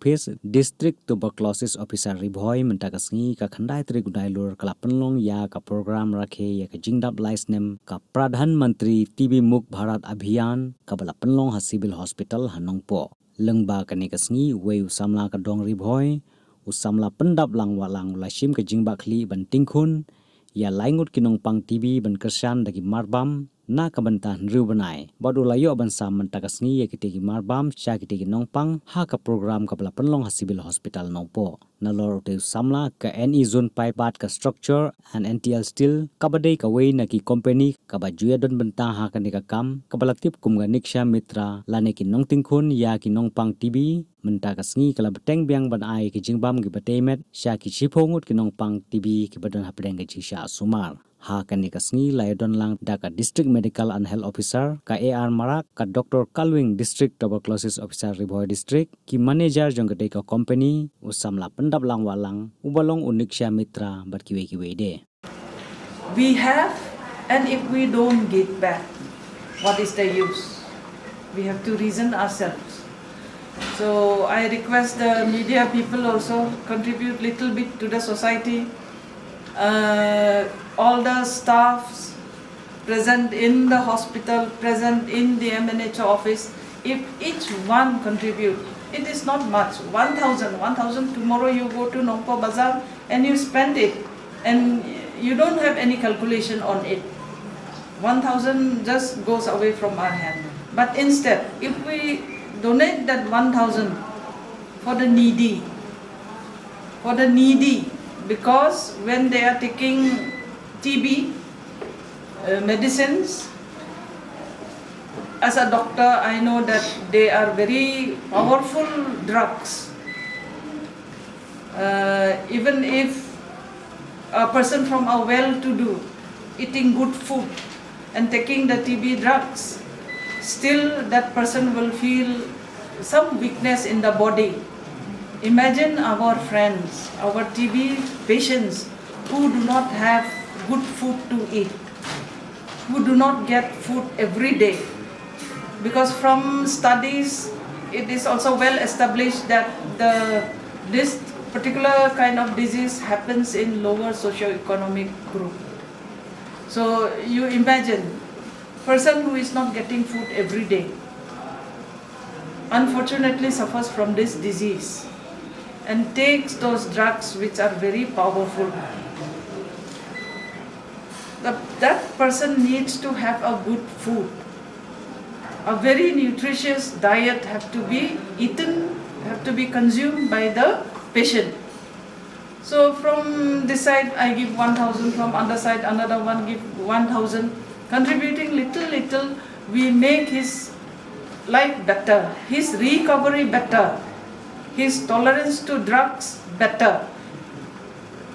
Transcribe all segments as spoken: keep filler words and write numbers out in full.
District Tuberculosis Officer Ri Bhoi mynta ka sngi ka khyndai tarik u Nailur ka la pynlong ïa ka program rakhe ïa ka jingdap lai snem ka Pradhan Mantri T B Mukt Bharat Abhiyan kaba la pynlong ha Civil Hospital ha Nongpoh. Lyngba kane ka sngi uwei u samla ka dong Ri Bhoi, u samla pyndap lang wah lang u la shim ka jingbakla ban tyngkhun ïa lai ngut ki nongpang T B ban kyrshan da ki marbam na ka bynta hynriew bnai. Bad u la ïoh ban sam mynta ka sngi ïa kitei ki marbam sha kitei ki nongpang ha ka program kaba la pynlong ha Civil Hospital Nongpoh. Nalor utei u samla ka N E Zone Pipe bad ka Structure and N T L Steel kaba dei kawei na ki company kaba ju ïadon bynta ha kane ka kam kaba la tip kum ka Niksha Mitra lane ki nongtyngkhun ïa ki nongpang T B mynta ka sngi ka la bteng biang ban ai ki jingbam kiba tei met sha ki shiphew ngut ki nongpang T B kiba don hapdeng ka jingshah sumar. Ha kane ka sngi la ïadon lang da ka District Medical and Health Officer ka A R Marak, ka Doctor Kalwing, District Tuberculosis Officer Ri Bhoi District, ki manager jong katei ka company, u samla pyndap lang wah lang uba long u Niksha Mitra bad kiwei kiwei de. We have, and if we don't give back, what is the use? We have to reason ourselves. So I request the media people also contribute little bit to the society. Uh, all the staffs present in the hospital, present in the M N H O office, if each one contribute, it is not much. One thousand, one thousand, tomorrow you go to Nongpoh Bazar and you spend it, and you don't have any calculation on it. One thousand just goes away from our hand. But instead, if we donate that one thousand for the needy, for the needy, because when they are taking T B uh, medicines, as a doctor, I know that they are very powerful drugs. Uh, even if a person from a well-to-do eating good food and taking the T B drugs, still that person will feel some weakness in the body. Imagine our friends, our T B patients who do not have good food to eat, who do not get food every day. Because from studies, it is also well established that the this particular kind of disease happens in lower socio-economic group. So you imagine, person who is not getting food every day, unfortunately suffers from this disease and takes those drugs which are very powerful. The, that person needs to have a good food. A very nutritious diet have to be eaten, have to be consumed by the patient. So from this side I give one thousand, from other side another one give one thousand. Contributing little little, we make his life better, his recovery better, his tolerance to drugs better.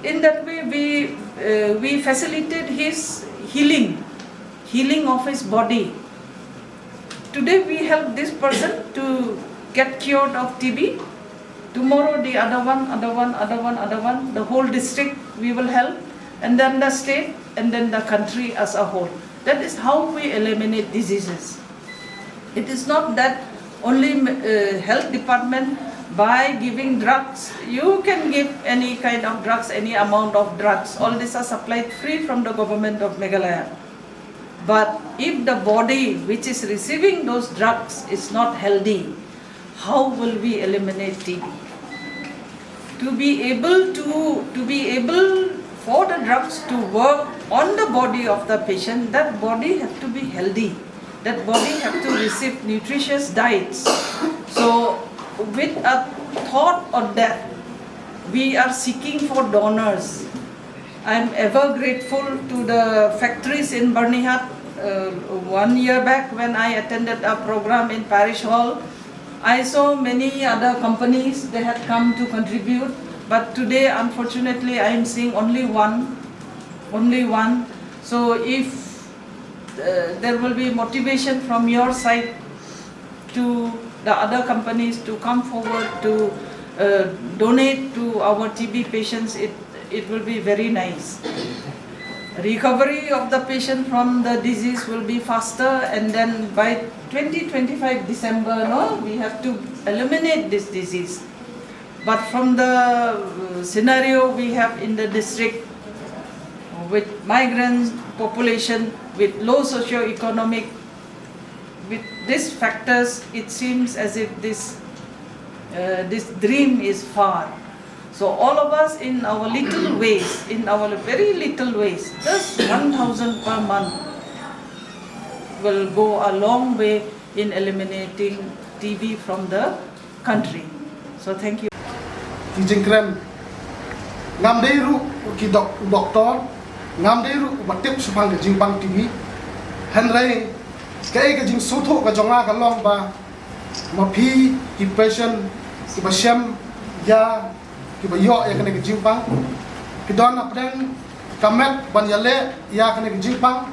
In that way, we, uh, we facilitate his healing, healing of his body. Today, we help this person to get cured of T B. Tomorrow, the other one, other one, other one, other one, the whole district we will help, and then the state, and then the country as a whole. That is how we eliminate diseases. It is not that only uh, health department, by giving drugs, you can give any kind of drugs, any amount of drugs. All these are supplied free from the government of Meghalaya. But if the body which is receiving those drugs is not healthy, how will we eliminate T B? To be able to, to be able for the drugs to work on the body of the patient, that body have to be healthy. That body have to receive nutritious diets. So, with a thought on that, we are seeking for donors. I'm ever grateful to the factories in Byrnihat. Uh, one year back, when I attended a program in Parish Hall, I saw many other companies, they had come to contribute, but today, unfortunately, I am seeing only one, only one. So if uh, there will be motivation from your side to the other companies to come forward to uh, donate to our T B patients, it, it will be very nice. Recovery of the patient from the disease will be faster, and then by twenty twenty-five December, no, we have to eliminate this disease. But from the uh, scenario we have in the district, with migrant population, with low socio-economic, with these factors, it seems as if this uh, this dream is far. So all of us, in our little ways, in our very little ways, just one thousand per month will go a long way in eliminating T B from the country. So thank you. Ki jingkren, ngam dei ruh ki dok doktor, ngam dei ruh ba tip shaphang ka jingpang T B. Hynrei kaei ka jingsngewthuh ka jong nga ka long ba ma phi ki patient kiba shem ïa kiba ïoh ïa kane ka jingpang, phi don hapdeng ka met ban ïaleh ïa kane ka jingpang,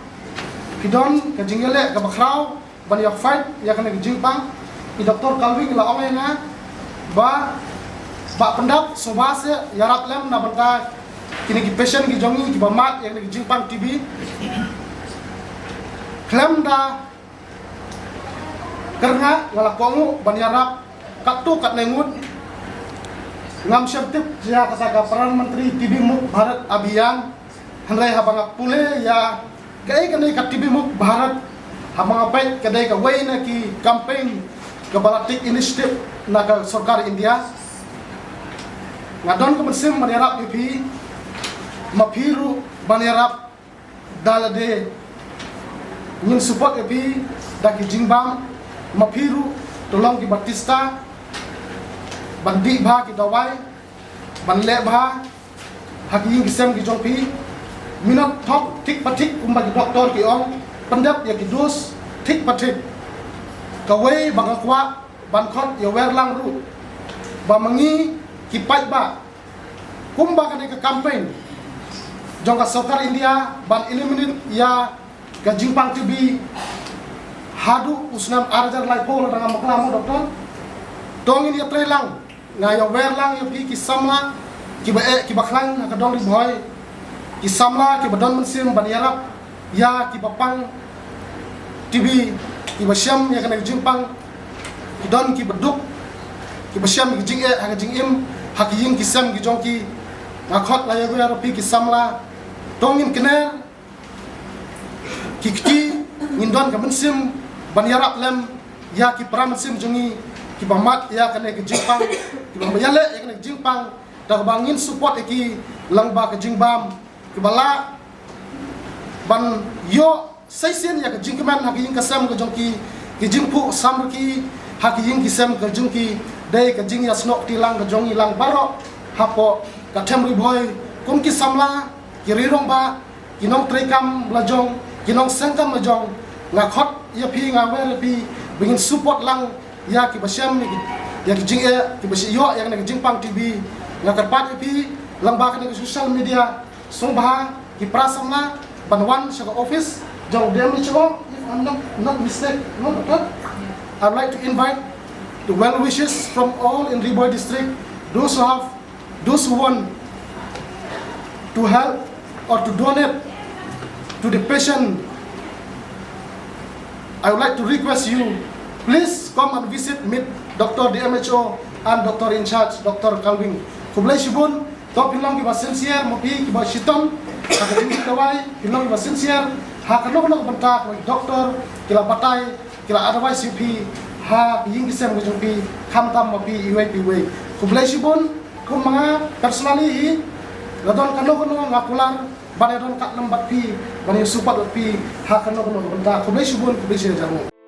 phi don ka jingïaleh kaba khraw ban ïa fight ïa kane ka jingpang. I Doctor Kalwing la ong ïa nga ba ba pyndap sngewbha seh ïarap lem na bynta kine ki patient ki jong ngi kiba mad ïa kane ka jingpang T B. Khlem da kyrngah nga la kohnguh ban ïarap katto katne ngut. Ngam shym tip ïa kata ka Pradhan Mantri T B Mukt Bharat Abhiyan, hynrei haba nga pule ïa kaei kane ka T B Mukt Bharat, haba nga peit ka dei kawei na ki campaign kaba la take initiative na ka sorkar India. Nga don ka mynsiem ban ïarap ïa phi, ma phi ruh ban ïarap da lade. Ngin support ïa phi da ki jingbam, ma phi ruh to long kiba tista ban dih bha ki dawai, ban leh bha ha ki ïing ki sem ki jong phi. Mynta thok thik pa thik kumba ki doktor ki ong, pyndep ïa ki dose thik pa thik. Kawei ba nga kwah ban khot ïawer lang ruh ba ma ngi ki paidbah, kumba kane ka campaign jong ka sorkar India ban eliminate ïa ka jingpang T B haduh u snem ar hajar laiphew lada ngam bakla mo, doktor. To ngin ïatrei lang, nga ïawer lang ïa phi ki samla kiba eh kiba khlaiñ ha ka dong Ri Bhoi, ki samla kiba don mynsiem ban ïarap ïa kiba pang T B, kiba shem ïa kane ka jingpang, ki don kiba duk, kiba shem ïa ka jingeh ha ka jingim ha ki ïing ki sem ki jong ki. Nga khot la ïawer ïa phi ki samla, to ngin kner ki kti, ngin don ka mynsiem ban ïarap lem ïa ki para mynsiem jong ngi kiba mad ïa kane ka jingpang, kiba ïaleh ïa kane ka jingpang, da kaba ngin support ïa ki lyngba ka jingbam, kiba lah ban ïoh shisien ïa ka jingkmen ha ka ïing ka sem ka jong ki, ki jingphuh samrkhie ha ka ïing ka sem ka jong ki. Dei ka jingïasnoh kti lang ka jong ngi lang baroh hapoh ka them Ri Bhoi, kum ki samla, ki rangbah, ki nongtrei kam la jong, ki nongseng kam la jong. Nga khot ïa phi, nga wer ïa phi ba ngin support lang ïa kiba shem ïa ki jingeh, kiba shem ïoh ïa kane ka jingpang T B. Nga kyrpad ïa phi lyngba kane ka social media, sngewbha ki para samla ban wan sha ka office jong D M H O, if I'm not, not mistake, no, doctor? I'd like to invite the well wishes from all in Ri Bhoi district, those who have, those who want to help or to donate to the patient. I would like to request you, please come and visit, meet Doctor D M H O and Doctor in charge, Doctor Kalwing. Khublei shibun. To phin long kiba sincere, mo phi kiba shitom ha ka jingdawai, phin long kiba sincere ha kano kano ka bynta kaba ki doktor ki la batai, ki la advice ïa phi ha ka ïing ka sem ka jong phi, khamtam ma phi iwei pa iwei. Khublei shibun. Kum ma nga personally hi, la don kano kano nga kular ban ïadon katne bad phi, ban ïa support bad phi ha kano kano ka bynta. Khublei shibun, khublei shihajar nguh.